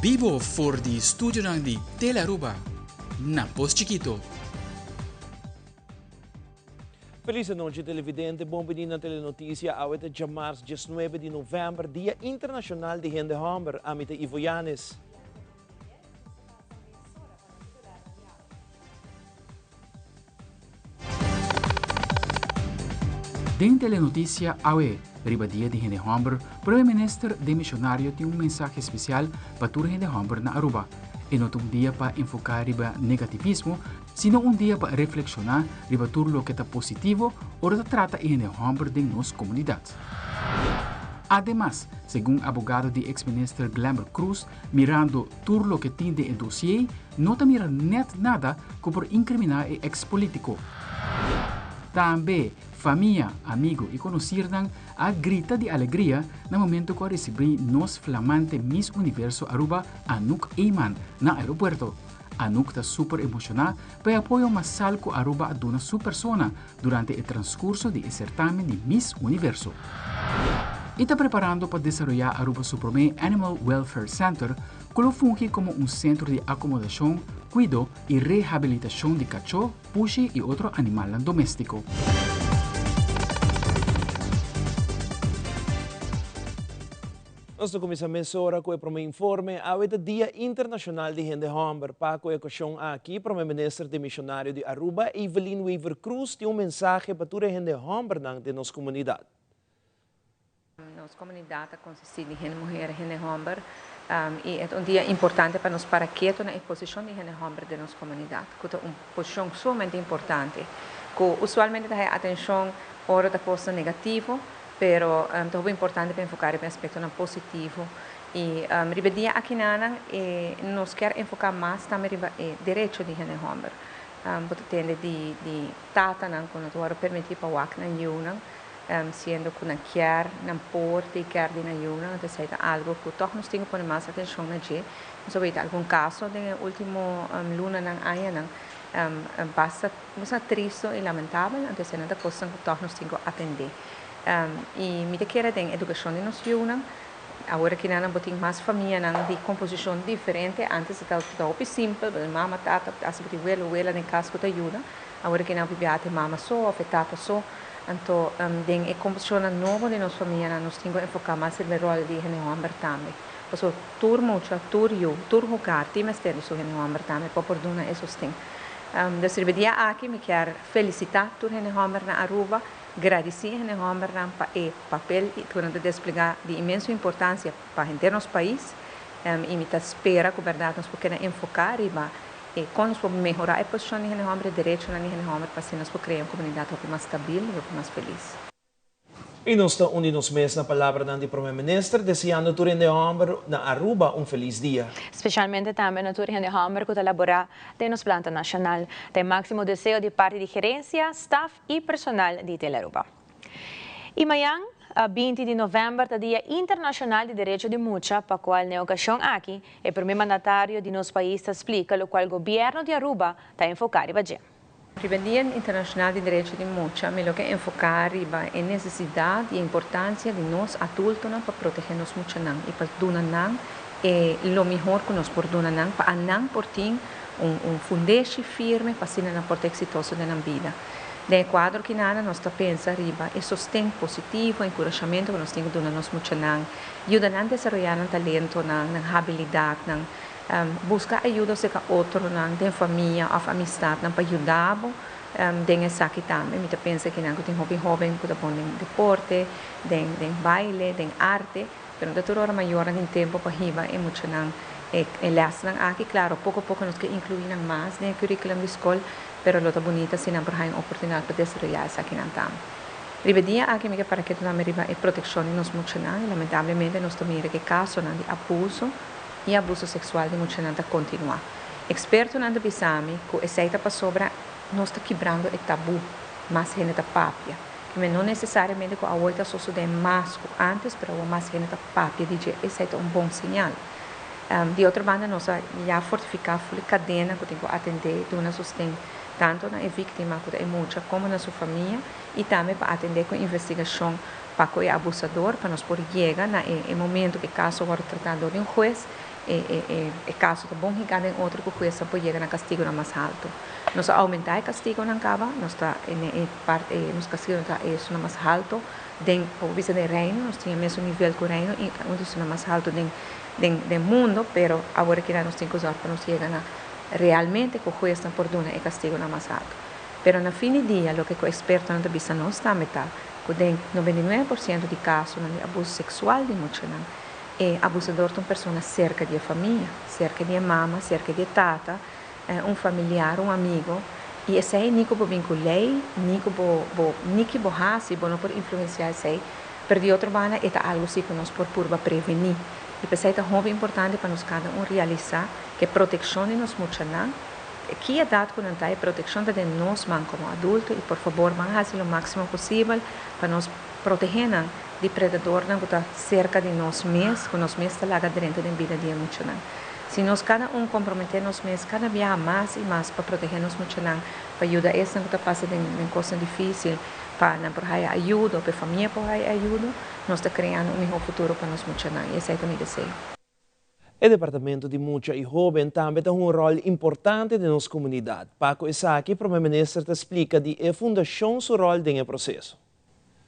Bibo for di studionan di Telearuba na Pos Chikito. Feliz anochi televidente, bon bini na Telenoticia. Awe ta djamars 19 di november, Dia Internacional di Hende Homber. Ami ta Ivo Yanes. Den Telenoticia awe, riba Dia di Hende Homber, Prome Minister demisionario tin un mensahe special pa tur hende homber na Aruba. E no ta un dia pa enfoca riba negativismo, sino un dia pa reflexiona riba tur loke ta positivo ora ta trata e hende homber den nos comunidad. Ademas, segun abogado di ex-minister Glenbert Croes, mirando tur loke tin den e dossier, no ta mira net nada cu por incrimina e ex-politico. Tambe, famia, amigo y conocirnan a grita di alegria na momento cu a ricibi nos flamante Miss Universo Aruba Anouk Eman na aeropuerto. Anouk ta super emociona pa e apoyo masal cu Aruba a duna su persona durante e transcurso di e certamen di Miss Universo. Y ta preparando pa desaroya Aruba su prome Animal Welfare Center cu lo fungi como un centro di acomodacion, cuido y rehabilitacion di cacho, pushi y otro animalnan domestico. Nos ta kuminsá mesora ku e promé informe. Awe ta Dia Internashonal di Hende Hòmber. Pa ku e okashon aki, Promé Minister Demishonario di Aruba, Evelyn Wever-Croes tin un mensahe pa tur e hende hòmbernan den nos komunidat. Nos komunidat ta konsistí di hende muher i hende hòmber i e ta un dia importante pa nos para ketu na e posishon di hende hòmber den nos komunidat, ku ta un posishon sumamente importante, ku usualmente ta haya atenshon ora ta kosnan negativo, Pero ta hopi importante pa enfoká riba e aspektonan positivo i riba e dia akinanan e nos kier enfoká mas tambe riba e derecho di hende hòmber. Bo ta tende di di tatanan ku no ta wòrdu permití pa wak nan yunan siendo ku nan kier nan por take care di nan yunan. Anto esei ta algu ku tòg nos tin ku pone mas atenshon na dje. Nos a weta algun kaso den e último lunanan, añanan basta Nos a tristo i lamentabel, anto esei nan ta kosnan ku tòg nos tin ku atendé. I mi ta kere den edukashon di nos yunan. Awor aki nan bo tin mas famianan di komposishon diferente. Ántes e tabata hopi simpel, bo tin mama, tata, asta bo tin welo, wela den kas ku ta yuda. Awor aki nan hopi biaha ta e mama so òf e tata so. Anto den e komposishonnan nobo di nos famianan nos tin ku enfoká mas riba e ròl di hende hòmber tambe. Pasobra tur mucha, tur yu, tur hogar tin mester di su hende hòmber tambe pa por duna e sosten. Dus riba e dia aki mi kier felicita tur hende homber na Aruba, gradici e hende hombernan pa e papel cu nan ta desplega di inmenso importancia pa henter nos pais y mi ta spera cu berdad nos por keda enfoca riba e con nos por mehora e posicion di hende homber, e derechonan di hende homber pa asina nos por crea un comunidad hopi mas stabil y hopi mas feliz. I nos ta undi nos mes na palabranan di Prome Minister deseando tur hende hòmber na Aruba un felis dia. Specialmente tambe na tur hende hòmber cu ta labora den nos planta nacional. Ta e maximo deseo di parti di gerencia, staf y personal di Telearuba. Y mañan, 20 di november ta Dia Internacional di Derecho di Mucha pa cual n'e ocasion aki e Prome Mandatario di nos pais ta splica locual Gobierno di Aruba ta enfoca riba dje. Riba Dia Internashonal di Derecho di Mucha mi lo ke enfoká riba e nesesidat i e importansia di nos adultonan pa protegé nos muchanan i pa duna nan e lo mihor ku nos por duna nan pa anan por tin un un fundeshi firme pa asina nan por ta eksitoso den nan bida. Den e kuadro kinana nos ta pensa riba e sosten positivo, enkurashamentu ku nos tin ku duna nos muchanan, yuda nan desaroyá nan talentonan, nan habilidatnan, Buska ayuda serka otronan den famia òf amistatnan pa yuda bo den esaki tambe. Mi ta pensa kinan ku tin hopi hóben ku ta bon den deporte, den den baile, den arte, pero no ta tur ora mayornan tin tempu pa hiba e muchanan e lèsnan aki. Klaro, poko poko nos ke inkluí nan mas den e curriculum di skol, pero lo ta bunita si nan por haña un oportunidat pa desaroyá esakinan tambe. Riba e dia aki mi ke para ketu tambe riba e protekshon di nos muchanan i lamentablemente nos ta mira ku e kasonan di abuso, i abuso seksual di muchanan ta kontinuá. Ekspertonan ta bisa mi ku esei ta pasobra nos ta kibrando e tabú, mas hende ta papia. Keme no nesesariamente ku awor ta sosodé mas ku ántes, pero awor mas hende ta papia di dje. Esei ta un bon señal. Di otro banda nos a ya fortifiká ful e kadena ku tin ku atendé duna sosten tantu na e víktima ku ta e mucha komo na su famia i tambe pa atendé ku investigashon pa ku e abusador pa nos por yega na e momento ku e kaso wòrdu tratá dor di un hues e kaso ta bon higá den otro ku huesnan por yega na kastigunan mas haltu. Nos a oumentá e kastigunan kaba, nos ta e parti nos kastigunan ta esunnan mas haltu den por bisa den Reino, nos tin e mesun nivel ku Reino i un di esunnan mas haltu den den mundo, pero awor aki nos tin ku zòrg pa nos yega na realmente ku huesnan por duna e kastigunan mas haltu. Pero na fin di dia loke ku ekspertonan ta bisa nos tambe ta ku den 99% di kasonan di abuso seksual di muchanan e abusador ta un persona serka di e famia, serka di e mama, serka di e tata, un familiar, un amigo, i esei ni ku bo bin ku lei, ni ku bo bo ni ki bo hasi bo no por influensiá esei, pero di otro banda e ta algu si ku nos por purba prevení. I p'esei ta hopi importante pa nos kada un realisá ku e protekshon di nos muchanan, ki edat ku nan ta, e protekshon ta den nos man komo adulto i por fabor ban hasi lo máksimo posibel pa nos protehé nan di predadornan ku ta serka di nos mes, ku nos mes ta laga drenta den bida di e muchanan. Si nos kada un komprometé nos mes kada biaha mas i mas pa protehé nos muchanan, pa yuda esnan ku ta pasa den kosnan difísil, pa nan por haya ayudo, pa e famia por haya ayudo, nos ta kreando un mihó futuro pa nos muchanan i esei ta mi deseo. E Departamento di Mucha i Hóben tambe ta hunga un ròl importante den nos komunidat. Pa ku esaki, Prome Minister ta splika di e fundashon su ròl den e proseso.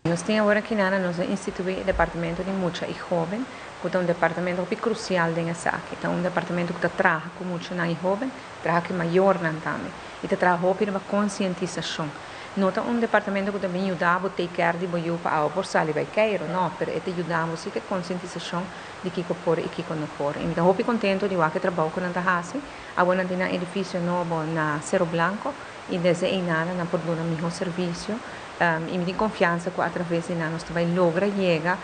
Nos tin awor aki nana nos a instituí e Departamento di Mucha i Hóben, ku ta un departamento hopi krusial den esaki. Ta un departamento ku ta traha ku muchanan i hóben, traha ku e mayornan tambe i ta traha hopi riba konsientisashon. No ta un departamento ku ta bin yuda bo take care di bo yu pa awa por sali bai keiro, no, pero e ta yuda bo si ku e konsientisashon di kiko por i kiko no por. I mi ta hopi kontentu di wak e trabou ku nan ta hasi. Awor nan tin nan edifisio nobo na Cerro Blanco i desde einana nan por duna miho servisio. I mi tin konfiansa ku atraves di nan nos ta bai logra yega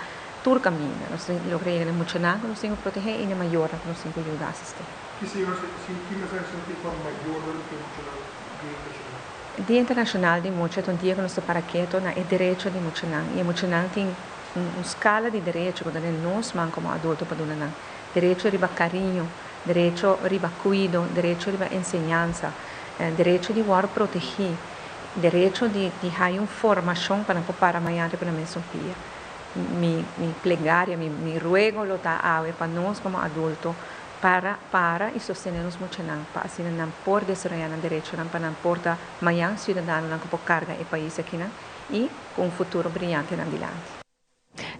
tur kaminda. Nos ta logra yega na e muchanan ku nos tin ku protegé i na e mayornan ku nos tin ku yuda asistí. Ki señor si ki mensahe señor tin pa mayornan ku e muchanan Dia Internashonal? Dia Internashonal di Mucha ta un dia ku nos ta para keto na e derecho di muchanan i e muchanan tin un skala di derecho ku ta den nos man komo adulto pa duna nan. Derecho riba kariño, derecho riba kuido, derecho riba enseñansa, derecho di wòrdu protegí, derecho di di haña un formashon pa nan por para mañana riba nan mesun pia. Mi mi plegaria, mi mi ruego lo ta awe pa nos komo adulto para para i sostené nos muchanan pa asina nan por desaroyá nan derechonan pa nan por ta mañan siudadanonan ku por karga e pais akinan i ku un futuro briyante nan dilanti.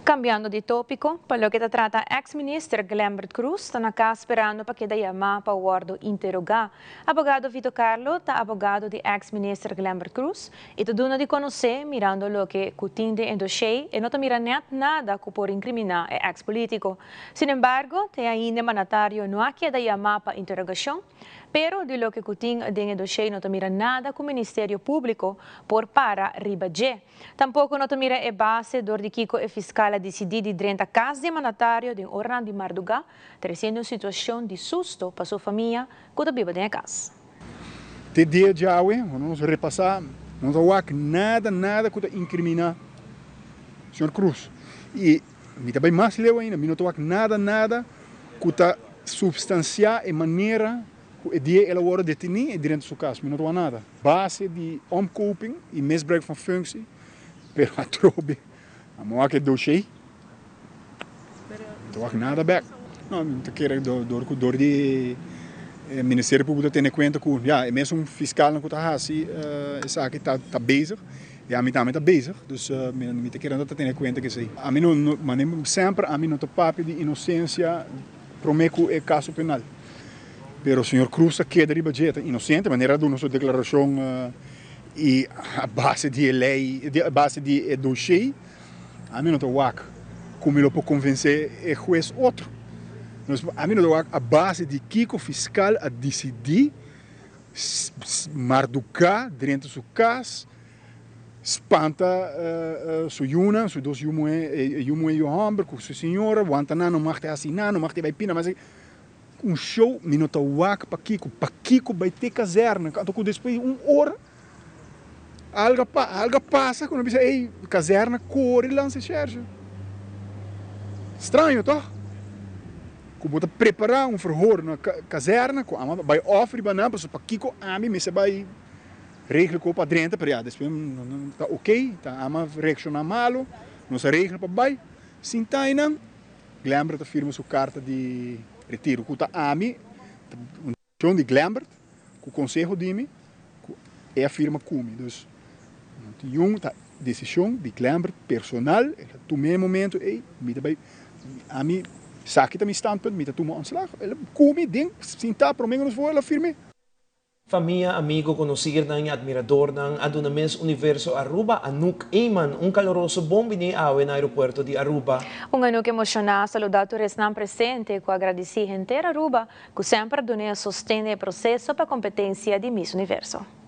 Cambiando di topico, pa loke ta trata ex minister Glenbert Croes ta na cas sperando pa keda yama pa wordo interoga. Abogado Vito Carlo ta abogado di ex minister Glenbert Croes y ta duna di conoce mirando loke cu tin den e dossier e no ta mira net nada cu por incrimina e ex politico. Sinembargo, te ainda e mandatario no a keda yama pa interogacion. Pero di loke ku tin den e doshé no ta mira nada ku Ministerio Públiko por para riba dje. Tampoko no ta mira e base dor di kiko e fiskal a disidí di drenta kas di e mandatario den oranan di mardugá, tresiendo un situashon di susto pa su famia ku ta biba den e kas. Te dia djawe, ora nos repasá, no ta wak nada, nada ku ta inkriminá señor Cruz. I mi ta bai mas leu ainda, mi no ta wak nada, nada ku ta Substansiá e manera ku e dia el a wòrdu detení e drenta su kas, mi no ta wak nada. Base di omkoping i misbruik van functie, pero atrobe a mi wak e dossier, mi ta wak nada bek. No, mi ta kere dor ku dor di e Ministerio Públiko ta tene kuenta ku ya e mesun fiskalnan ku ta hasi esaki ta bezig. I ami tambe ta bezig, dus mi ta kere ta tene kuenta ku esei. Ami no, mane semper ami no ta papia di inosensia prome ku e kaso penal. Pero señor Cruz ta keda riba dje, ta inosente, manera a duna su deklarashon i a base di e lei, a base di e doshé, ami no ta wak ku mi lo por konvensé e hues otro. Dus ami no ta wak a base di kiko fiskal a disidí Marduká drenta su kas, spanta su yunan, su dos yu muhé, e yu muhé i yu hòmber ku su señora, wanta nan, no mag te hasi nan, no mag te bai pina, mas un show mi no ta wak pakiko, pakiko bai te kazèrna, anto ku despues di un ora algu a pasa ku nan bisa ey kazèrna kore lansa shèrshe, straño tòg? Ku bo ta prepará un verhoor na kazèrna ku ami a bai òf riba nan pasobra pakiko ami mester bai regla ku pa drenta pero ya despues ta ok ta ami a reakshoná malu nos a regla pa bai sinta einan Glembert ta firma su karta di retiro ku ta ami ta un desishon di Glembert ku konseho di mi ku e a firma ku mi dus no tin yun ta desishon di Glembert personal el a tuma e momento ei mi ta bai ami esaki ta mi standpunt mi ta tuma ontslag el a ku mi den sinta prome ku nos for el a firm'e. Famia, amigo, konosirnan i admiradornan a duna Miss Universo Aruba, Anouk Eman, un kaloroso bon bini awe na aeropuerto di Aruba. Un Anouk emoshoná a saludá tur esnan presente ku a gradisí henter Aruba ku semper a dun'é sosten den e proseso pa kompetensia di Miss Universo.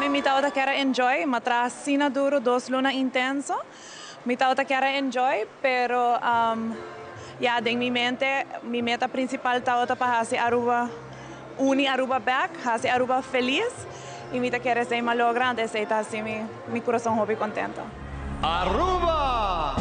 Mi tabata kier a enjoy, m'a traha asina duro dos luna intenso. Mi tabata kier a enjoy, pero ya den mi mente mi meta principal tabata pa haci Aruba uni Aruba bek, haci Aruba feliz y mi ta kier esey m'a logra, anto esey ta haci mi mi curason hopi contento. Aruba!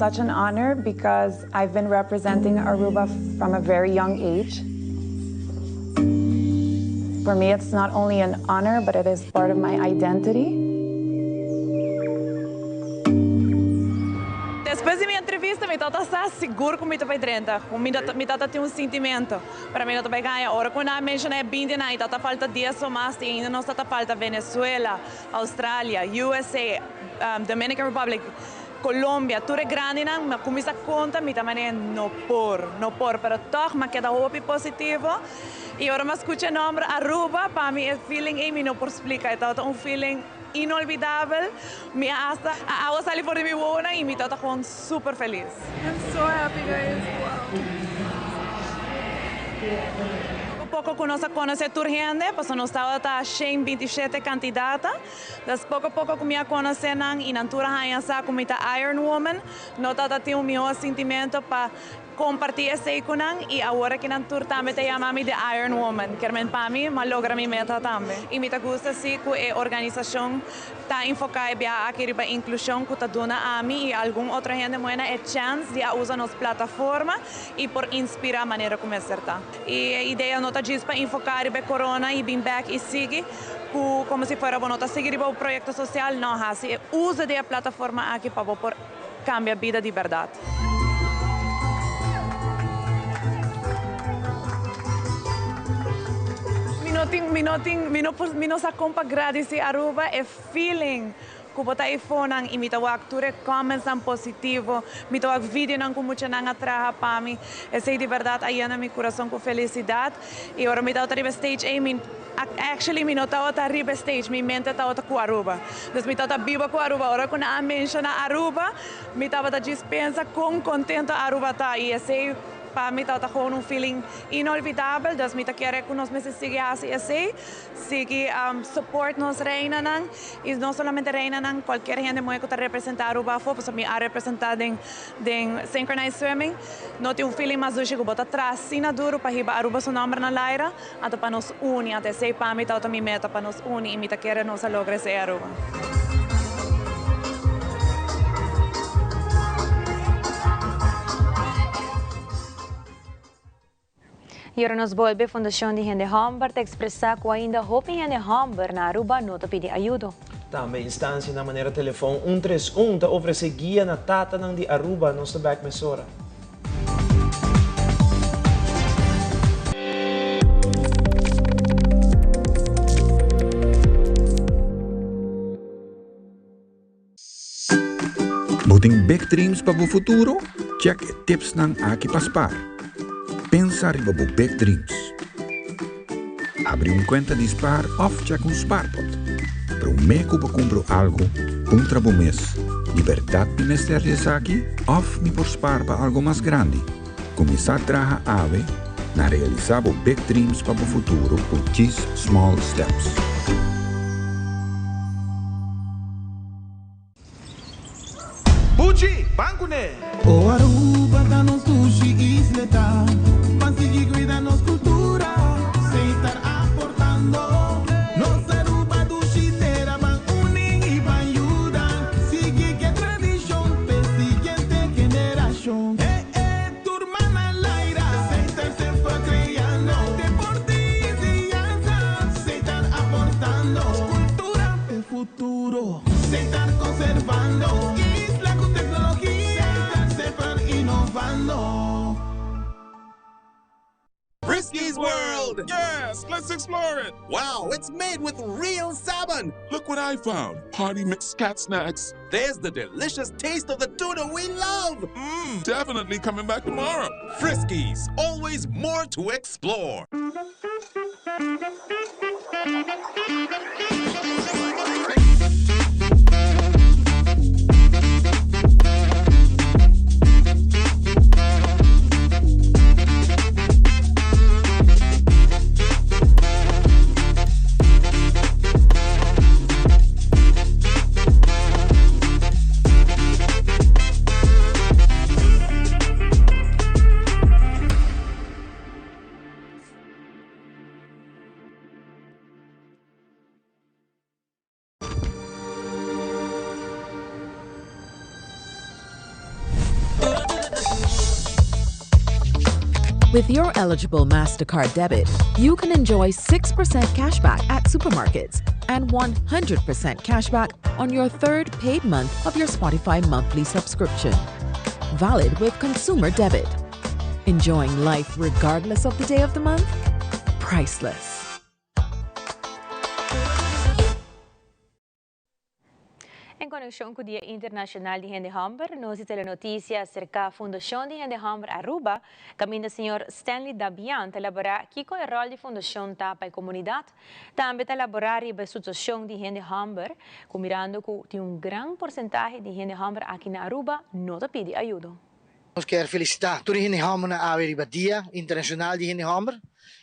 Such an honor because I've been representing Aruba from a very young age. For me it's not only an honor but it is part of my identity. Despues di mi entrevista mi tata sa sigur cu mi ta bay drenta, cu mi mi tata tin un sintimento, pero mi no ta bay gaña. Ora cu nan a menciona e binti nan y tata falta dies o mas y ainda nos tata falta Venezuela, Australia, USA, Dominican Republic, Colombia, tur e grandinan, mi a cuminsa conta, mi ta manera no por, no por, pero toch mi a keda hopi positivo y ora mi a scucha e nomber Aruba, pa mi e feeling ey mi no por splica, e tabata un feeling inolvidabel, mi a hasta a awa sali for di mi wowonan y mi tabata gewoon super feliz. I'm so happy guys, wow. Poco poco cu nos a conoce tur hende, pasobra nos tabata shen 27 candidata. Dus poco poco cu mi a conoce nan y nan tur a haña sa cu mi ta Iron Woman, no tabata tin un miho sintimento pa comparti esey cu nan y awor aki nan tur tambe ta yama mi The Iron Woman. Kermen pa mi, m'a logra mi meta tambe. Y mi ta gusta si cu e organisacion ta enfoca e biaha aki riba inclusion cu ta duna ami y algun otro hende muena e chance di a usa nos plataforma y por inspira manera cu mester ta. Y e idea no ta djis pa enfoca riba e corona y bin bek y sigui cu como si fuera bo no ta sigui riba bo proyecto social, no, haci e uso di e plataforma aki pa bo por cambia bida di berdad. Mi no tin, mi no tin, mi no por, mi no sa con pa gradici Aruba e feeling cu bo ta eyfonan y mi ta wak tur e commentsnan positivo, mi ta wak videonan cu muchanan a traha pa mi, esey di berdad a yena mi curason cu felicidad y ora mi tabata riba e stage ey mi actually mi no tabata riba e stage, mi mente tabata cu Aruba, dus mi tabata biba cu Aruba, ora cu nan a menciona Aruba mi tabata djis pensa con contento Aruba ta y esey pa mi tabata gewoon un feeling inolvidabel, dus mi ta kere cu nos mester sigui haci esey. Sigui support nos reinanan y no solamente reinanan, cualkier hende muhe cu ta representa Aruba afo, pasobra mi a representa den den synchronized swimming, no tin un feeling mas dushi cu bo ta traha asina duro pa hiba Aruba su nomber na laira, anto pa nos uni, anto esey pa mi tabata mi meta, pa nos uni y mi ta kere nos a logra esey Aruba. Y ora nos bolbe, Fundacion di Hende Homber ta expresa cu ainda hopi hende homber na Aruba no ta pidi ayudo. Tambe instancianan manera telefon 131 ta ofrece guia na tatanan di Aruba. Nos ta bek mesora. Bo tin big dreams pa bo futuro? Check e tipsnan aki pa spaar. Pensa riba bo big dreams. Abri un cuenta di spaar of check un spaarpot. Prome cu bo cumpra algo, puntra bo mes, Di berdad mi mester di esaki? Of mi por spaar pa algo mas grandi? Kuminsá traha awe na realisá bo big dreams pa bo futuro ku djis small steps. Buchi, ban kuné! O Aruba ta nos dushi isleta, Ban sigui cuida nos cultura, Setar aportando. Nos Aruba dushi tera, Ban uni y ban yuda, Sigui ke tradicion p'e siguiente generacion. E e tur man al aire, Setar semper creando, Deporte y enseñanza, Setar aportando. Cultura p'e futuro. Setar conservando isla cu tecnologia. Setar semper innovando. Friskies World! Yes, let's explore it! Wow, it's made with real salmon! Look what I found! Party mix cat snacks. There's the delicious taste of the tuna we love! Mmm, definitely coming back tomorrow. Friskies, always more to explore. With your eligible MasterCard debit, you can enjoy 6% cashback at supermarkets and 100% cashback on your third paid month of your Spotify monthly subscription. Valid with consumer debit. Enjoying life regardless of the day of the month? Priceless. En konekshon ku Dia Internashonal di Hende Hòmber, nos di Telenotisia serka Fundashon di Hende Hòmber Aruba, kaminda señor Stanley Dabian ta elaborá kiko e ròl di fundashon ta pa e komunidat. Tambe ta elaborá riba e situashon di hende hòmber, ku mirando ku tin un gran porsentahe di hende hòmber aki na Aruba no ta pidi ayudo. Nos kier felicita tur e hende hombernan awe riba Dia Internacional di Hende Homber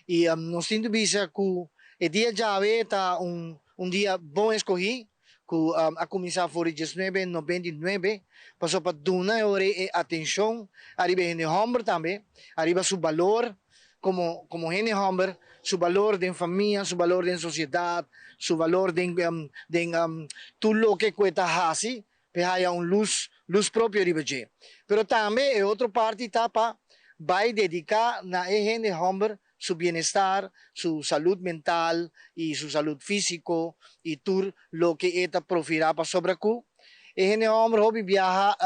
y nos tin tu bisa cu e dia djawe ta un un dia bon escogi cu a cuminsa for di diesnuebe noventa i nuebe pasobra pa duna e ora e atencion ariba e hende homber tambe ariba su balor como como hende homber su balor den famia su balor den sociedad su balor den den tur loke cu e ta haci p'e haya un lus, lus propio riba dje. Pero tambe e otro parti ta pa bai dedica na e hende homber su bienestar, su salud mental y su salud fisico y tur loke e ta profira pasobra cu e hende homber hopi biaha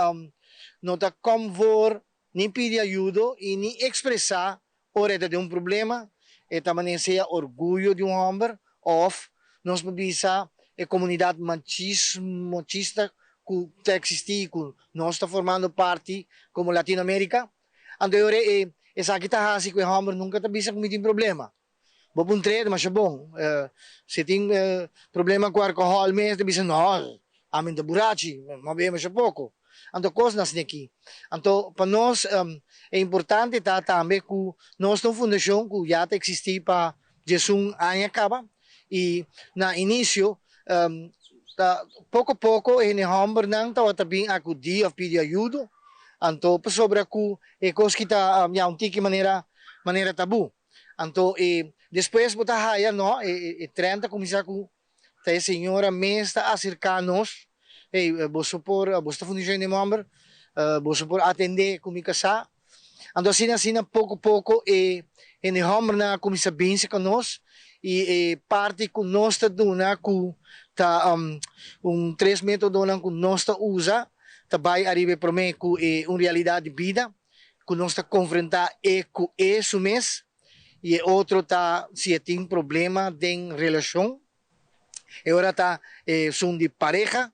no ta kom voor ni pidi ayudo y ni expresa ora e ta den un problema, e ta manera sea orguyo di un homber of nos por bisa e comunidad machista cu ta existi y cu nos ta formando parti como Latinoamerica. Anto e ora e esaki ta haci cu e homber nunca ta bisa cu mi tin problema. Bo puntr'é masha bon. Si tin problema cu alcohol mes ta bisa no, ami no ta burachi, mi a bebe masha poco. Anto cosnan asina aki. Anto pa nos e importante ta tambe cu nos ta un fundacion cu ya ta existi pa diesun aña caba y na inicio ta poco poco e hende hombernan tabata bin acudi of pidi ayudo. Anto pasobra cu e cos ki ta ya un tiki manera manera tabu. Anto e despues bo ta haya no e e trend ta cuminsa cu ta e señora mes ta acerca nos, hey boso por boso ta fundacion di homber boso por atende cu mi casa. Anto asina asina poco poco e hende hombernan a cuminsa binse cu nos y e parti cu nos ta duna cu ta un tres metodonan cu nos ta usa ta bay ariba e prome cu e un realidad di bida. ku nos ta konfrontá e ku e su mes i e otro ta si e tin problema den relashon, e ora ta esun di pareha,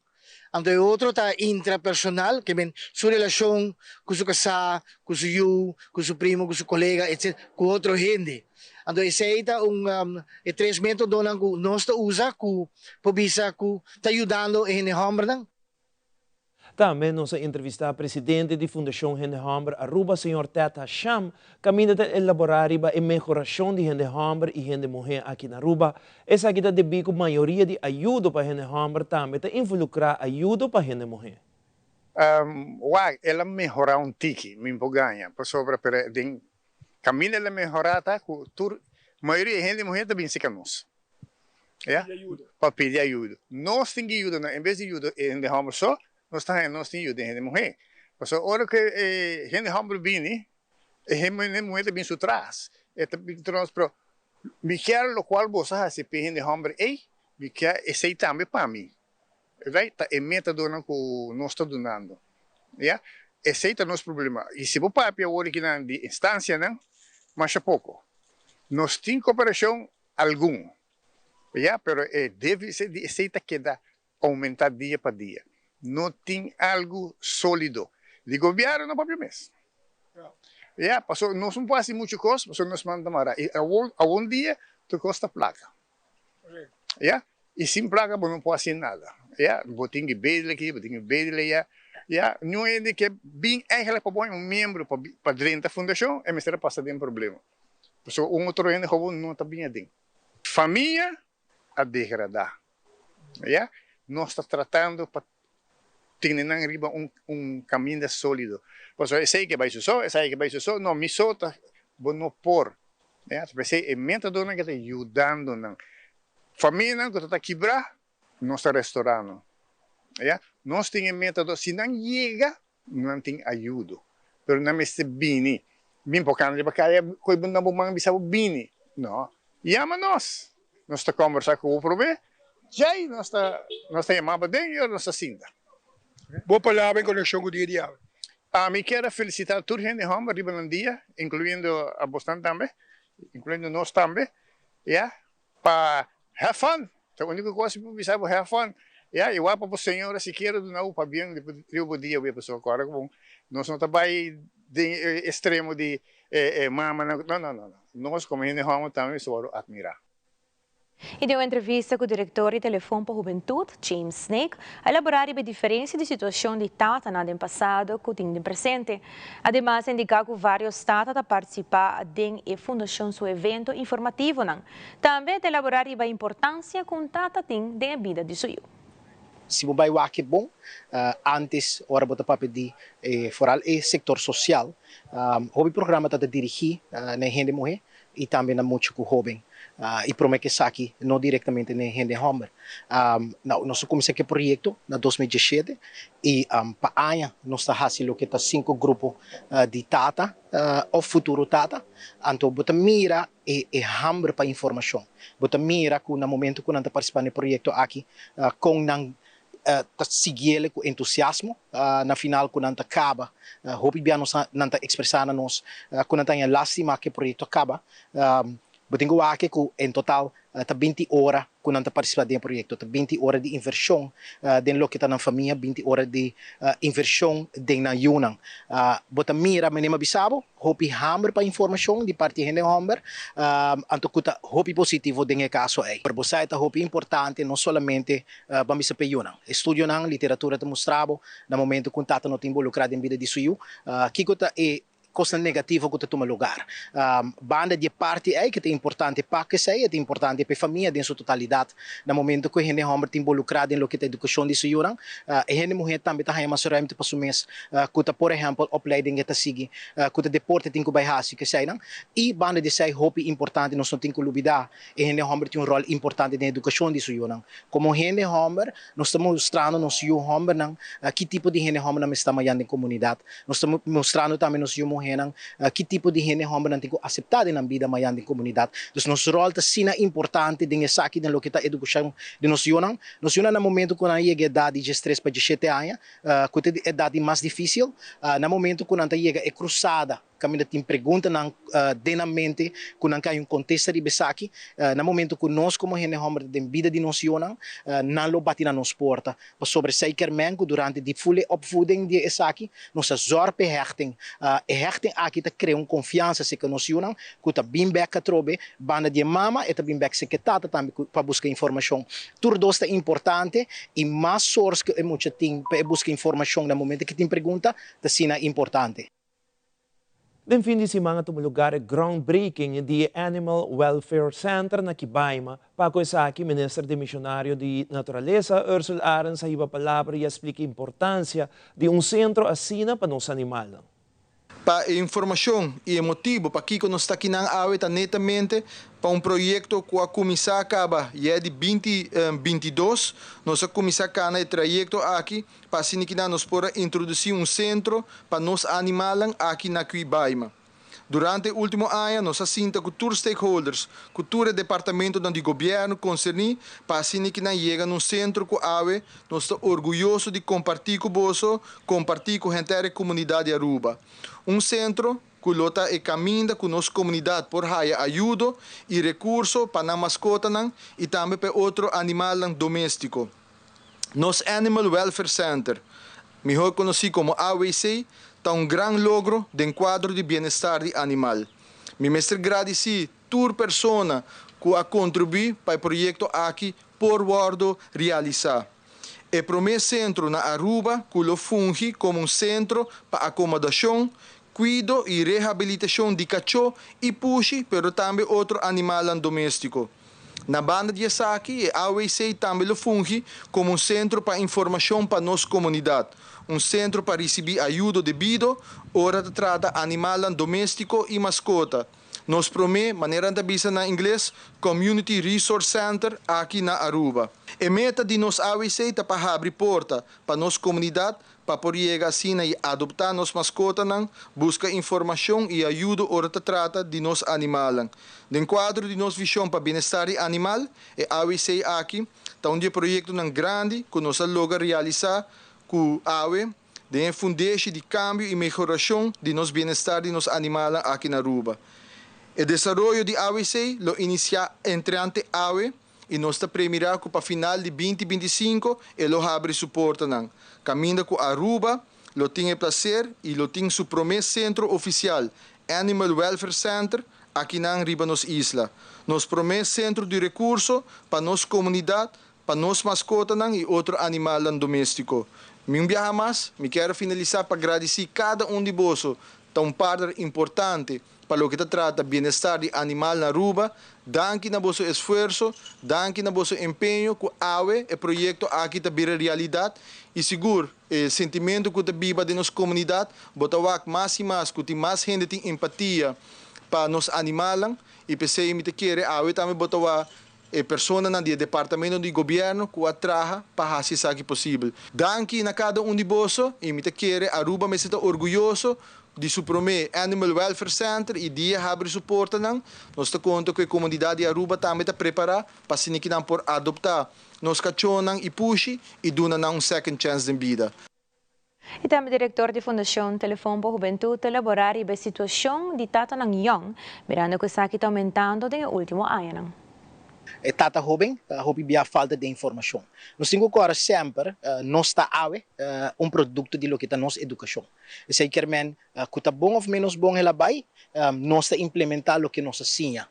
anto e otro ta intrapersonal, ke men su relashon ku su kasá, ku su yu, ku su primo, ku su kolega, etc. Ku otro hende. Anto esei ta un e tres metodonan ku nos ta usa ku por bisa ku ta yudando e hende hòmbernan. Tambe nos a entrevista presidente di Fundacion Hende Homber Aruba, señor Ted Hasham, caminda ta elabora riba e mehoracion di hende homber y hende muhe aki na Aruba. Esaki ta debi cu mayoria di ayudo pa hende homber tambe ta involucra ayudo pa hende muhe. Wak, el a mehorá un tiki, mi por gaña, pasobra pero den kaminda el a mehorá ta ku tur mayoria di hende muhé ta bin serka nos, ya, pa pidi ayudo. Nos tin ki yuda nan, en bes di yuda e hende hòmber so, nos ta haña nos tin yuda e hende muhé. Pasobra ora ku e hende hòmber bini, e hende muhé ta bin su tras, e ta bin tras, pero mi kier lokual boso a hasi pa e hende hòmber ei, mi kier esei tambe pa mi. Right? Ta e metodonan ku nos ta dunando. Ya? Esei ta nos problema. I si bo papia awor akinan di instansianan, masha poko. Nos tin koperashon algun. Ya? Pero e defisit di esei ta keda oumentá dia pa dia. No tin algu sólido. Di gobièrnu no papia mes. Ya? Pasobra nos no por hasi muchu kos, pasobra nos man ta mará. I awor, awor-dia tur kos ta plaka. Ya, y sin placa bo no por haci nada. Ya, bo tin ki bedel aki, bo tin ki bedel aya. Ya, niun hende ke bin eigenlijk pa bo un miembro pa pa drenta fundacion, e mester a pasa den problema. Pasobra un otro hende gewoon no ta bin aden. Famia a degrada. Ya, nos ta tratando pa tene nan riba un un caminda solido. Pasobra esey ke bay su so, esaki ke bay su so, no, mi so ta, bo no por. Ya, ta pesey e metodonan ke ta yudando nan. Famianan ku ta ta kibra, nos ta restora nan. Ya, nos tin e metodo, si nan yega, nan tin ayudo. Pero nan mester bini. Bin por kanda riba kaya koe bo na bo man bisa bo bini. No. Yama nos. Nos ta kombersa ku bo promé. Djei nos ta nos ta yama bo den i ora nos ta sinta. Bo palabra en konekshon ku dia di awe. Ami kier a felisitá tur hende hòmber riba nan dia, inkluyendo abosnan tambe, inkluyendo nos tambe, ya. Pa have fun, ta unico cos mi por bisa bo have fun, ya, igual pa bo señora si kier duna bo pabien riba bo dia bo pasobra corda cu nos no ta bay den e extremo di e mamanan no no no nos como hende homber tambe mester worde admira. Y den un entrevista cu director di Telefon pa Hubentud, James Snake, a elabora riba e diferencia di situacion di tatanan den pasado cu tin den presente. Ademas a indica cu varios tata ta participa den e fundacion su evento informativonan. Tambe ta elabora riba e importancia cu un tata tin den e bida di su yu. Si bo bai wak e bon, antes ora bo ta papia di foral e sector social, hopi programa ta ta dirigi na e hende muhe i tambe na mucha ku hóben i promé ku esaki no direktamente na e hende hòmber. Nou, nos a kuminsá ku e proyekto na 2017 i pa aña nos ta hasi loke ta sinku grupo di tata òf futuro tata. Anto bo ta mira e e hamber pa informashon. Bo ta mira ku na momento ku nan ta partisipá na e proyekto aki kon nan ta siguiele ku entusiasmo. Na final ku nan ta kaba, hopi bia nos nan ta ekspresá na nos ku nan ta haña lástima ku e proyekto a kaba. Bo tin ku wak ku en total ta binti ora ku nan ta partisipá den e proyekto. Ta binti ora di invershon den loke ta nan famia, binti ora di invershon den nan yunan. Bo ta mira, manera mi a bisa bo, Hopi hamber pa informashon di parti hende hòmber, anto ku ta hopi positivo den e kaso ei. Pero bo sa e ta hopi importante no solamente pa misa pa e yunan. Estudionan, literatura ta mustra bo na momento ku un tata no ta involukrá den bida di su yu, kiko ta e kosnan negativo ku ta tuma lugar. Banda di e parti ei ku ta importante pa esei, e ta importante pa e famia den su totalidat. Na momento ku e hende hòmber ta involukrá den loke ta edukashon di su yunan, e hende muhé tambe ta haña mas ruimte pa su mes ku ta por ehèmpel opleiding e ta sigui, ku ta deporte tin ku bai hasi ku eseinan. I banda di esei hopi importante nos no tin ku lubidá e hende hòmber tin un ròl importante den edukashon di su yunan. Komo hende hòmber nos ta mostrando nos yu hòmbernan ki tipo di hende hòmbernan mester ta mayan den komunidat. Nos ta mostrando tambe nos yu muhénan ki tipo di hende hòmbernan tin ku aseptá den nan bida mayan den komunidat. Dus nos ròl ta asina importante den esaki den loke ta edukashon di nos yunan. Nos yunan na momento ku nan yega edat di diestres pa diesshete aña, Ku ta e edat di mas difísil, na momentu ku nan ta yega e krusada. kaminda tin preguntanan den nan mente ku nan ka hay un kontesta riba esaki. Na momento ku nos komo hende hòmber ta den bida di nos yunan, nan lo bati na nos porta. Pasobra esei kier men ku durante di ful e opvoeding di esaki, nos a zòrg pa e hechting. E hechting aki ta krea un konfiansa serka nos yunan ku ta bin bèk atrobe banda di e mama, e ta bin bèk serka e tata tambe pa buska informashon. Tur dos ta importante i mas source ku e mucha tin pa e buska informashon na momento ku tin pregunta ta asina importante. Den fin di siman a tuma lugar e groundbreaking di e Animal Welfare Center na Kibaima. Pa ku esaki Minister Demisionario di Naturalesa, Ursell Arends a hiba palabra i a splika importansia di un sentro asina pa nos animalnan. Pa e informashon i e motibu pakiko nos ta kinan awe ta netamente pa un proyekto ku a kuminsá kaba yè di binti 22. Nos a kuminsá kana e trayekto aki pa asina kinan nos por a introdusí un sentro pa nos animalnan aki na Cuibaima. Durante e último aña nos a sinta ku tur stakeholders, ku tur e departamentonan di gobièrnu konserní pa asina kinan yega na un sentro ku awe Nos ta orguyoso di kompartí ku boso, kompartí ku henter e komunidat di Aruba. Un sentro ku lo ta e kaminda ku nos komunidat por haya ayudo i rekurso pa nan maskotanan i tambe pa e otro animalnan doméstiko. Nos Animal Welfare Center, mihor konosí komo AWC, ta un gran logro den kuadro di bienestar di animal. Mi mester gradisí tur persona ku a kontribuí pa e proyekto aki por wordo realisa. E prome centro na Aruba cu lo fungi como un centro pa acomodacion, cuido y rehabilitacion di cacho y pushi pero tambe otro animalnan domestico. Na banda di esaki e AWC tambe lo fungi como un centro pa informacion pa nos comunidad, un centro pa ricibi ayudo debido ora ta trata animalnan domestico y mascota. Nos promé, manera nan ta bisa na ingles, Community Resource Center aki na Aruba. E meta di nos AWC ta pa habri porta pa nos komunidat pa por yega asina i adoptá nos maskotanan, buska informashon i ayudo ora ta trata di nos animalnan. Den kuadro di nos vishon pa bienestar di animal, e AWC aki ta un di e proyektonan grandi ku nos a logra realisá ku awe. Den e fundeshi di kambio i mehorashon di nos bienestar di nos animalnan aki na Aruba. E desaroyo di AWC lo inisiá entreante awe i nos ta premirá ku pa final di binti 25 e lo habri su portanan, kaminda ku Aruba lo tin e plaser i lo tin su promé sentro ofisial, Animal Welfare Center, akinan riba nos isla. Nos promé sentro di rekurso pa nos komunidat pa nos maskotanan i otro animalnan doméstiko. Mi un biaha mas, mi kier a finalisá pa gradisí kada un di boso ta un partner importante pa loke ta trata bienestar di animal na Aruba. Danki na boso esfuerso, danki na boso empeño ku awe e proyekto aki ta bira realidat i sigur e sentimentu ku ta biba den nos komunidat bo ta wak mas i mas ku tin mas hende tin empatia pa nos animalnan i p'esei mi ta kere awe tambe bo ta wak E personanan di e departamento di gobierno cu a traha pa haci esaki posibel. Danki na cada un di boso y mi ta kere Aruba mester ta orguyoso di su prome Animal Welfare Center y dia habri su portanan nos ta conta cu e comunidad di Aruba tambe ta prepara pa asina ki nan por adopta nos cachonan y pushi y duna nan un second chance den bida. Y tambe director di Fundacion Telefon pa Hubentud ta elabora riba e situacion di tatanan yong, mirando cu esaki ta aumentando den e ultimo añanan. E tata hoben ta hopi bia falta di informacion. Nos tin cu cora semper nos ta awe un producto di loke ta nos educacion. Esey kier men Ku ta bon òf ménos bon el a bai, nos ta implementá loke nos a siña.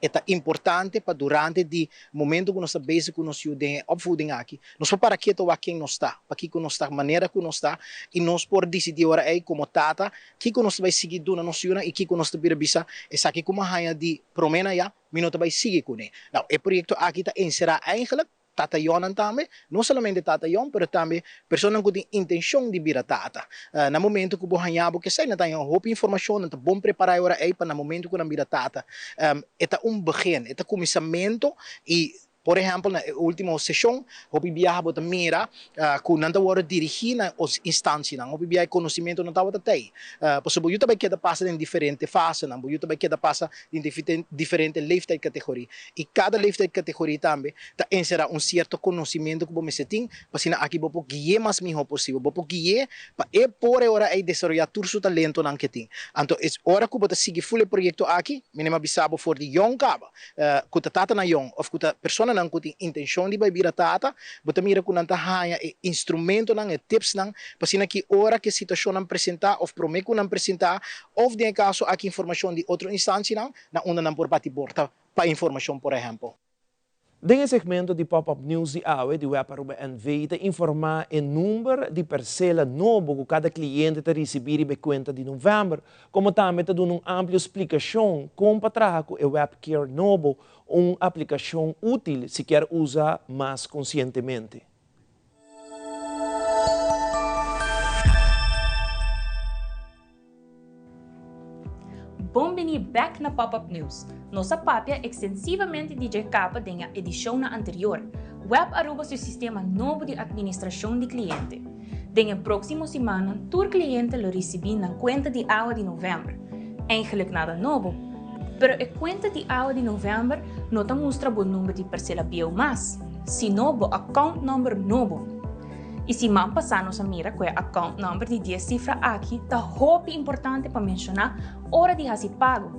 E ta importante pa durante di momento ku nos ta bezig ku nos yu den e opvoeding aki, nos por para ketu wak ken nos ta, pakiko nos ta manera ku nos ta, i nos por disidí ora ei komo tata kiko nos ta bai sigui duna nos yunan i kiko nos ta bira bisa esaki ku mi a haña di promé na ya, mi no ta bai sigui kuné. Nau, e proyekto aki ta enserá eigenlijk Tata yònnan tambe, no solamente tata yòn, pero tambe personanan ku tin intenshon di bira tata. Na momentu ku bo haña bo kesei, nan ta haña hopi informashon, nan ta bon prepará e ora ei pa na momentu ku nan bira tata. E ta un begin, e ta kuminsamentu i Por ehèmpel na e último seshon hopi biaha bo ta mira ku nan ta wòrdu dirigí na instansianan, hopi biaha e konosementu no tabata tei. Pasobra bo yu ta bai keda pasa den diferente fasenan, bo yu ta bai keda pasa den diferente leeftijdcategorie i kada leeftijdcategorie tambe ta enserá un sierto konosementu ku bo mester tin pa asina aki bo por gui'é mas mihó posibel, bo por gui'é pa e por e ora ei desaroyá tur su talentonan ku e tin. Anto es ora ku bo ta sigui ful e proyekto aki, mi a bisa bo for di yòn kaba, ku ta tatanan yòn òf ku ta personanan ku tin intenshon di bai bira tata, bo ta mira ku nan ta haña e instrumentonan, e tipsnan, pa asina ki ora ku e situashonnan presentá òf promé ku nan presentá òf den e kaso aki informashon di otro instansianan na unda nan por bati borta pa informashon por ehèmpel. Den e segmento di Pop Up News di awe di Web Aruba NV ta informá e number di persela nobo ku kada kliente ta risibí riba e kuenta di novèmber, komo tambe ta duna un amplio splikashon kon pa traha ku e WebCare nobo, un aplikashon útil si kier usa mas konsientemente. Bon bini bek na Pop Up News. Nos a papia ekstensivamente di dje kapa den e edishonnan anterior. Web Aruba su sistema nobo di atministrashon di kliente. Den e próksimo simannan tur kliente lo risibí nan kuenta di awa di novèmber. Eigenlijk nada nobo. Pero e kuenta di awa di novèmber no ta mustra bo number di persela bieu mas, sino bo account number nobo. I siman pasá nos a mira ku e account number di dies sifra aki ta hopi importante pa menshoná ora di hasi pago,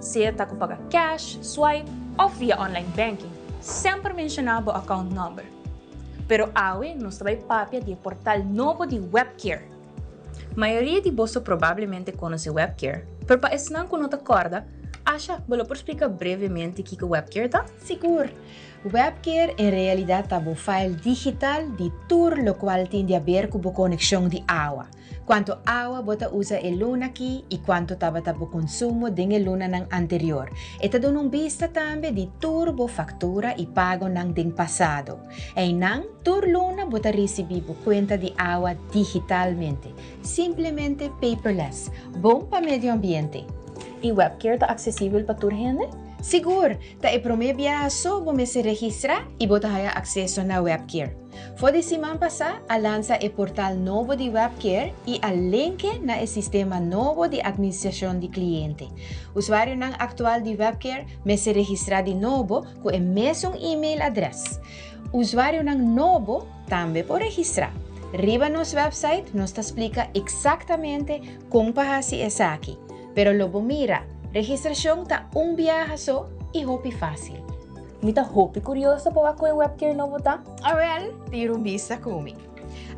sea ta ku paga cash, swipe òf via online banking. Semper menshoná bo account number. Pero awe nos ta bai papia di e portal nobo di Webcare. Mayoria di boso probablemente konosé Webcare, pero pa esnan ku no ta kòrda, Asha, bo lo por splika brevemente kiko Webcare ta? Sigur! Webcare en realidat ta bo file digital di tur lokual tin di aber ku bo konekshon di awa. Kuantu awa bo ta usa e luna aki i kuantu tabata bo konsumo den e lunanan anterior. E ta duna un bista tambe di tur bo faktura i pagonan den pasado. Einan, tur luna bo ta risibí bo kuenta di awa digitalmente. Simplemente paperless. Bon pa medio ambiente. I Webcare ta aksesibel pa tur hende? Sigur! Ta e promé biaha so bo mester registrá i bo ta haya akseso na Webcare. For di siman pasá a lansa e portal nobo di Webcare i a linke na e sistema nobo di atministrashon di kliente. Usuarionan aktual di Webcare mester registrá di nobo ku e mesun e-mail adrès. Usuarionan nobo tambe por registrá. Riba nos website nos ta splika eksaktamente kon pa hasi esaki. Pero lo bo mira, registrashon ta un biaha so i hopi fásil. Mi ta hopi kurioso pa wak kon e webcare nobo ta. Awel, tira un bista ku mi.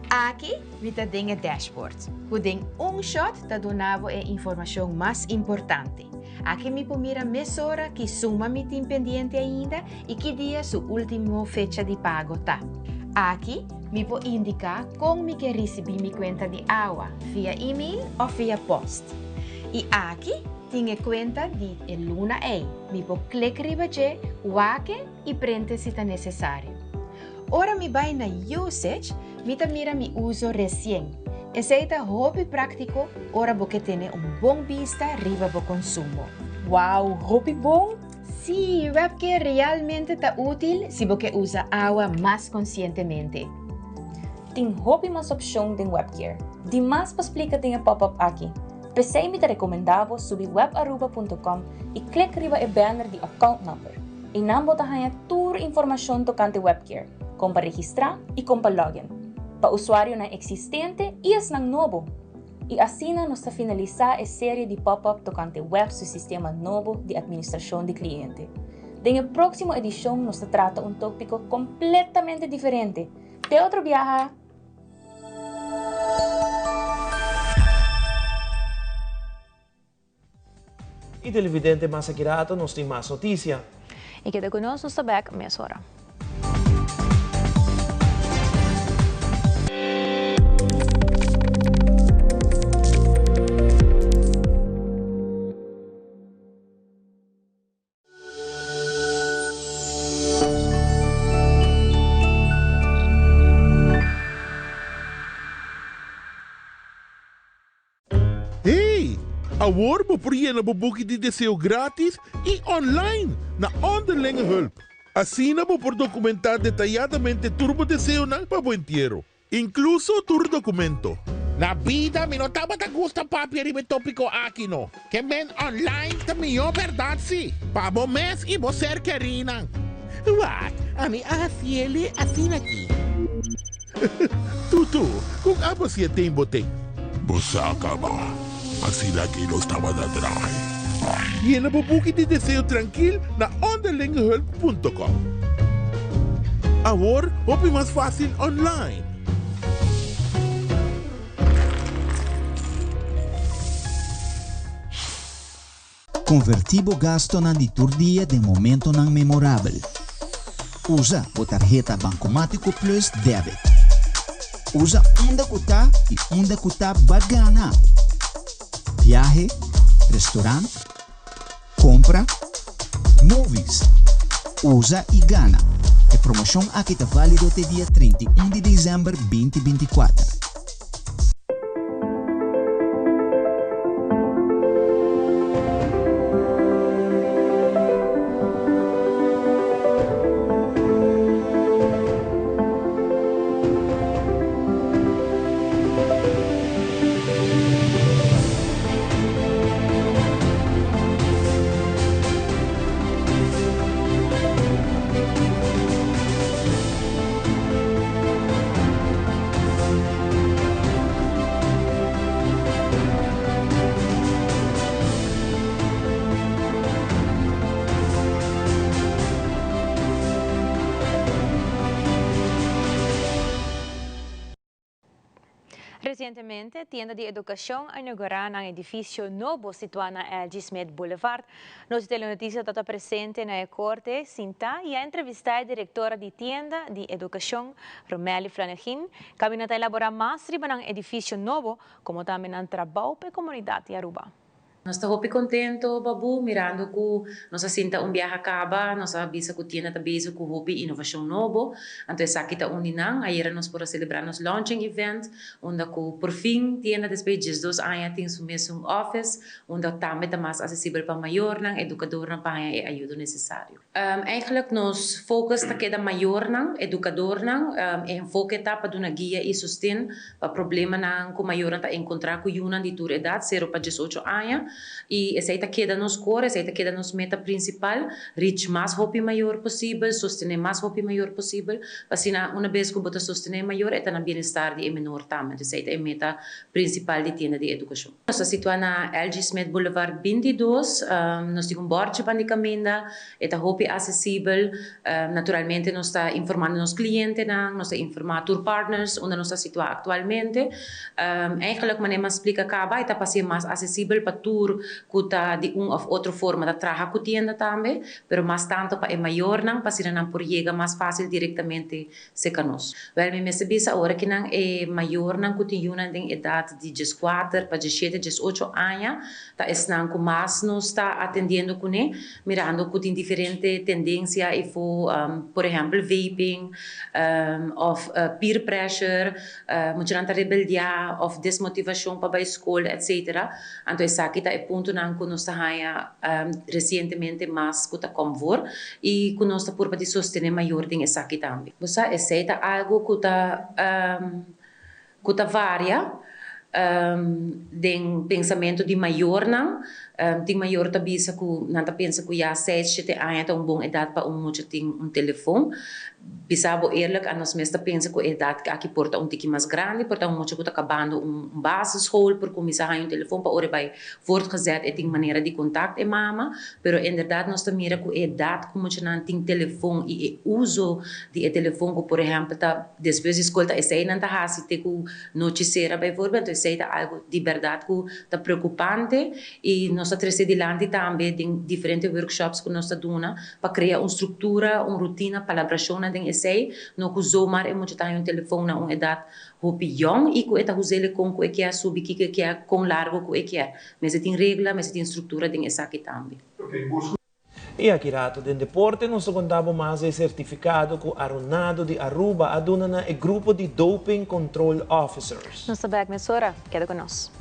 Aki mi ta den e dashboard, ku den un shot ta duna bo e informashon mas importante. Aki mi por mira mesora ki suma mi tin pendiente ainda i ki dia su último fecha di pago ta. Aki mi por indiká kon mi ke risibí mi kuenta di awa, via email òf via pòst. I aki tin e kuenta di e luna ei. Mi por klik riba dje, wak e i prente si ta nesesario. Ora mi bai na Usage, mi ta mira mi uso resien. Esei ta hopi práktiko ora bo ke tene un bon bista riba bo konsumo. Wow, hopi bon! Sí, Webcare realmente ta útil si bo ke usa awa mas konsientemente. Tin hopi mas opshon den Webcare. Di mas pa splika den e pop-up aki. P'esei mi ta rekomendá bo subi webaruba punto com i klik riba e banner di Account Number. Einan bo ta haña tur informashon tokante Webcare, kon pa registrá i kon pa login, pa usuarionan eksistente i esnan nobo. I asina nos ta finalisá e serie di pop-up tokante web su sistema nobo di atministrashon di kliente. Den e próksimo edishon nos ta trata un tópiko kompletamente diferente. Te otro biaha! I televidente mas aki rato nos tin mas notisia. I keda ku nos, nos ta bek mesora. Hey! Awor bo por yena bo buki di deseo gratis y online na Onderlinge Hulp. Asina bo por dokumentá detayadamente tur bo deseonan pa bo entiero, inkluso tur dokumento. Na bida mi no tabata gusta papia riba e tópiko aki no. Ke men online ta mihó bèrdat si, pa bo mes i bo ser kerínan. Wak, ami a hasiele asina aki. Tutu, kon abo si e ten bo ten? Bo sa kaba, asina aki nos tabata trahe. Yena bo buki di deseo trankil na onderlinghulp punto com. Awor hopi mas fásil online. Converti bo gastonan di tur dia den momentonan memorabel. Usa bo tarheta Bancomatico Plus Debit. Usa unda cu ta y unda cu ta ba gana. Biahe, restaurant, compra, movies. Usa y gana. E promocion aki ta valido te dia 31 di december 2024. Resientemente, Tienda di Educacion a inaugura nan edificio nobo situa na LG. Smith Boulevard. Nos Telenoticia ta ta presente na e corte sinta y a entrevista e directora di Tienda di Educacion, Romelly Flanegin, Caminda ta elabora mas riba nan edificio nobo como tambe nan trabao pa e comunidad di Aruba. Nos ta hopi contento, Babu, mirando cu nos a sinta un biaha caba, nos a bisa cu tienda ta bezig cu hopi innovacion nobo, anto esaki ta un di nan. Ayera nos por a celebra nos launching event, unda cu por fin tienda despues di diesdos aña tin su mesun office, unda tambe ta mas accesibel pa mayornan, educadornan pa haña e ayudo necesario. Eigenlijk nos focus ta keda mayornan, educadornan. E enfoke ta pa duna guia y sosten pa problemanan cu mayornan ta encontra cu yunan di tur edad, sero pa diesocho aña. Y esey ta keda nos core, esey ta keda nos meta principal, reach mas hopi mayor posibel, sostene mas hopi mayor posibel, pa asina una bes cu bo ta sostene e mayor e ta na bienestar di e menor tambe. Entonces esey ta e meta principal di tienda di educacion. Nos ta situa na LG. Smith Boulevard 22. Nos tin un bòrchi pan di kaminda. E ta hopi asesibel. Naturalmente nos ta informando nos klientenan, nos ta informá tur partners unda nos ta situá aktualmente. Eigenlijk manera mi a splika kaba e ta pa ser mas asesibel pa tur ku ta di un òf otro forma ta traha ku tienda tambe, pero mas tantu pa e mayornan pa asina nan por yega mas fásil direktamente Seca nos. Wel, mi mester bisa ora ki nan e mayornan cu tin yunan den edad di diescuater pa diesshete, diesocho aña ta esnan cu mas nos ta atendiendo cune, mirando cu tin diferente tendencia eyfo, por ehempel vaping of peer pressure, muchanan ta rebeldia of desmotivacion pa bay scol etc. Anto esaki ta e puntonan ku nos ta haña resientemente mas ku ta kòm voor i ku nos ta purba di sostené mayor den esaki tambe. Bo sa, esei ta algu ku ta ku ta varia den pensamentu di mayornan. Tin mayor ta bisa ku nan ta pensa ku ya seis, shete aña ta un bon edat pa un mucha tin un telefon. Bisa bo eerlijk, anos mes ta pensa ku e edat aki por ta un tiki mas grandi, por ta un mucha ku ta kabando un basisschool por kuminsá haña un telefon pa ora e bai voortgezet e tin manera di kontakt e mama, pero inderdaad nos ta mira ku e edat ku muchanan tin telefon i e uso di e telefon ku por ehèmpel ta despues di skol ta esei nan ta hasi te ku nochi sera bijvoorbeeld, anto esei ta algu di bèrdat ku ta preokupante i nos ta trese dilanti tambe den diferente workshops ku nos ta duna. Pa krea un struktura, un rutina, palabrashonnan den esei, no ku zomaar e mucha ta haña un telefon na un edat hopi yòn i ku e ta huz'el e kon ku e kier, subi kiko e kier, kon largo ku e kier. Mester tin regla, mester tin struktura den esaki tambe. I aki rato den deporte nos ta konta bo mas e sertifikado ku Aronado di Aruba a duna na e grupo di Doping Control Officers. Nos ta bek mesora, keda ku nos.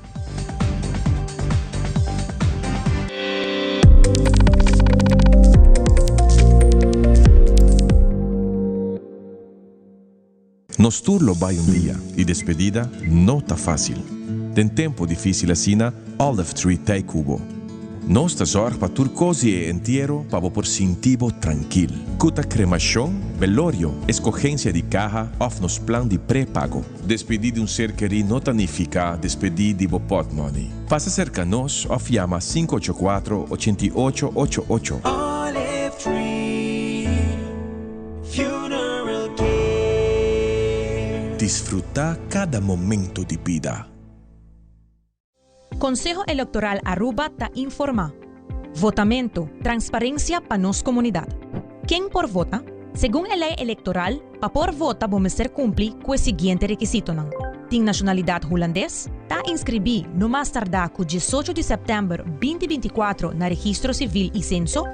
Nos tur lo bai un dia y despedida no ta facil. Den tempo dificil asina, Olive Tree t'ey cu bo. Nos ta zorg pa tur cos di e entiero pa bo por sinti bo trankil. Cu ta cremacion, velorio, escogencia di caha of nos plan di pre-pago. Despedi di un ser kerí no ta nifica despedi di bo potmoney. Pasa cerca nos of yama 584 88 88. Olive Tree Funeral Care. Disfruta cada momento di bida. Conseho Electoral Aruba ta informa. Votamento, transparencia pa nos comunidad. Ken por vota? Segun e ley electoral, pa por vota bo mester cumpli cu e siguiente rekisitonan. Tin nacionalidad Hulandes, ta inscribi no mas tarda cu 18 di september 2024 na Registro Civil y Censo,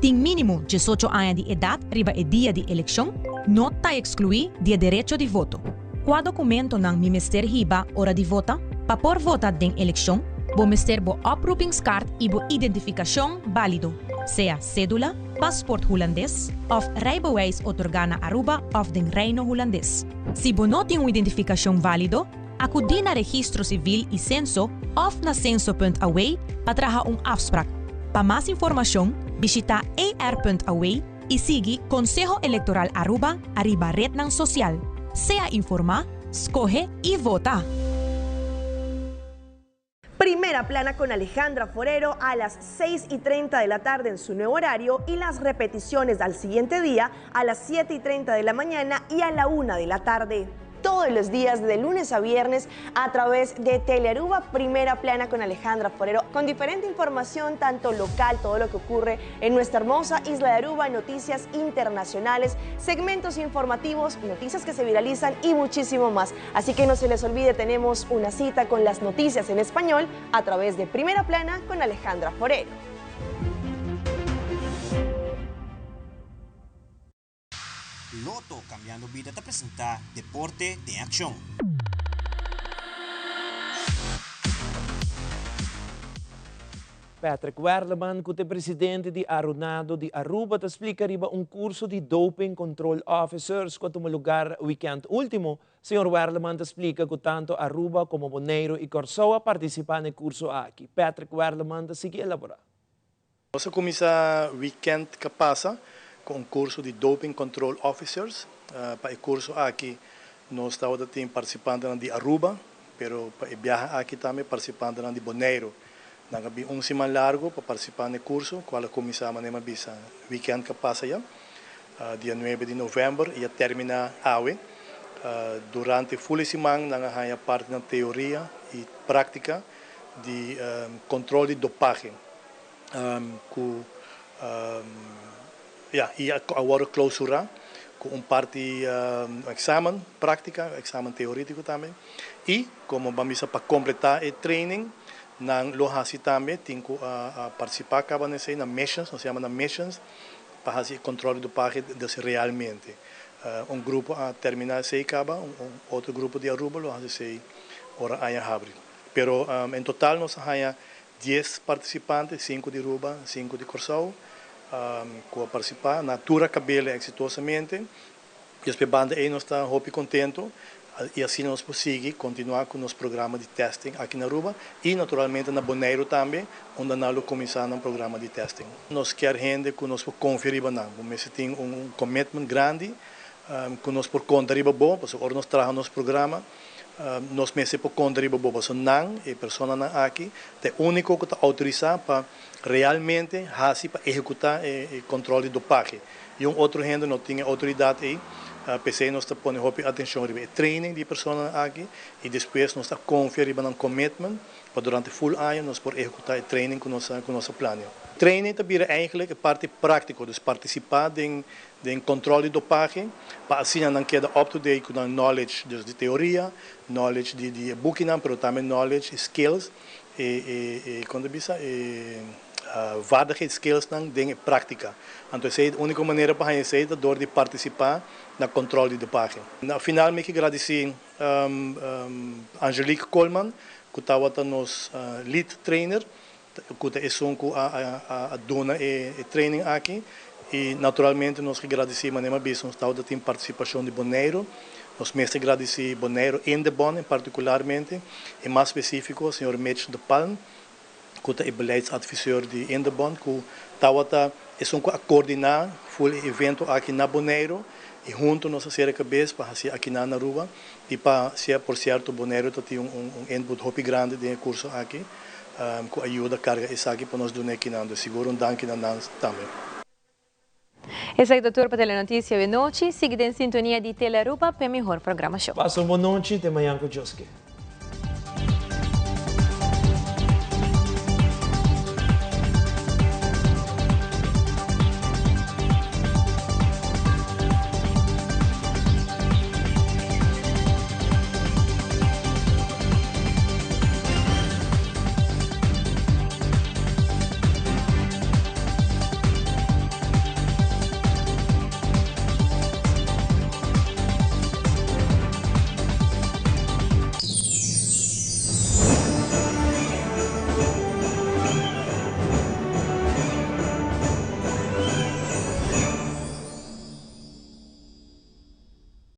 tin minimo 18 aña di edad riba e dia di eleccion, no ta exclui di e derecho di voto. Cua documentonan mi mester hiba ora di vota? Pa por vota den eleccion, bo mester bo oproepingskaart y bo identificacion valido, sea cedula, paspoort Hulandes of rijbewijs otorga na Aruba of den Reino Hulandes. Si bo no tin un identificacion valido, acudi na Registro Civil y Censo of na censo.aw pa traha un afspraak. Pa mas informacion, bishita er.aw y sigui Conseho Electoral Aruba riba rednan social. Sea informa, scoge y vota. Primera Plana con Alejandra Forero a las 6:30 de la tarde en su nuevo horario y las repeticiones al siguiente día a las 7:30 de la mañana y a la 1 de la tarde. Todos los días de lunes a viernes a través de Telearuba, Primera Plana con Alejandra Forero, con diferente información, tanto local, todo lo que ocurre en nuestra hermosa isla de Aruba, noticias internacionales, segmentos informativos, noticias que se viralizan y muchísimo más. Así que no se les olvide, tenemos una cita con las noticias en español a través de Primera Plana con Alejandra Forero. Lotto Cambiando Bida ta presenta Deporte den Accion. Patrick Werleman, cu ta e presidente di Arunado di Aruba, ta splica riba un curso di Doping Control Officers cu a tuma lugar weekend ultimo. Señor Werleman ta splica cu tanto Aruba como Boneiro y Corsou a participa na e curso aki. Patrick Werleman ta sigui elabora. Nos a cuminsa weekend cu a pasa cu un curso di Doping Control Officers. Pa e curso aki nos tabata tin participantenan di Aruba, pero pa e biaha aki tambe participantenan di Boneiro. Nan a bin un siman largo pa participa na e curso, cual a cuminsa manera mi a bisa weekend cu a pasa ya, dia nuebe di november y a termina awe. Durante full e siman nan a haya partinan teoria y practica di control di dopahe. Cu ya y a wordo clausura cu un parti un examen practica, un examen teoretico tambe y como ban bisa pa completa e training nan lo haci tambe tin cu a participa caba na esey na missions, nos yama nan missions pa haci e control di dopahe desi realmente. Un grupo a termina esey caba, un otro grupo di Aruba lo haci esey ora aña habri. Pero en total nos a haya 10 participante, 5 di Aruba, 5 di Corsou, cu a participa. Na tur a cabele exitosamente. Despues banda ey nos ta hopi contento y asina nos por sigui continua cu nos programa di testing aki na Aruba y naturalmente na Boneiro tambe, unda nan lo cuminsa nan programa di testing. Nos kier hende cu nos por confia riba nan. Bo mester tin un commitment grandi cu nos por conta riba bo, pasobra ora nos traha nos programa, Nos mester por konta riba bo pasobra nan, e personanan aki, ta e úniko ku ta outorisá pa realmente hasi, pa ehekutá e kòntròl di dopahe. Niun otro hende no tin e outoridat ei. P'esei nos ta pone hopi atenshon riba e training di e personanan aki i despues nos ta konfia riba nan commitment pa durante full aña nos por ehekutá e training ku nos ku nos a plania. Training ta bira eigenlijk e parti práktiko, dus partisipá den Den control di dopahe, pa asina nan keda up to date cu nan knowledge, dus di teoria, knowledge di di e bukinan, pero tambe knowledge y skills, e e e con ta bisa e vaardigheid skillsnan den e practica. Anto esey unico manera pa haña esey ta door di participa na control di dopahe. Na final mi ke gradici Angelique Koolman cu tawata nos lead trainer cu ta esun cu a duna e training aki y naturalmente nos ke gradici manera mi a bisa nos tawata tin participacion di Boneiru. Nos mester gradisí Boneiru Indebon en partikularmente i mas spesífiko señor Mitch de Palm ku ta e beleidsadviseur di Indebon ku tabata esun ku a koordiná ful e evento aki na Boneiru i huntu nos a sera kabes pa hasi akinan na Aruba i pa por sierto Boneiru ta tin un input hopi grandi den e kurso aki ku a yuda karga esaki pa nos duna akinan. Dus sigur un danki na nan tambe. Esaki ta tur pa Telenoticia awe nochi. Sigui den sintonia di Telearuba p'e mihor programacion. Pasa un bon nochi, te mañan cu Dios ke.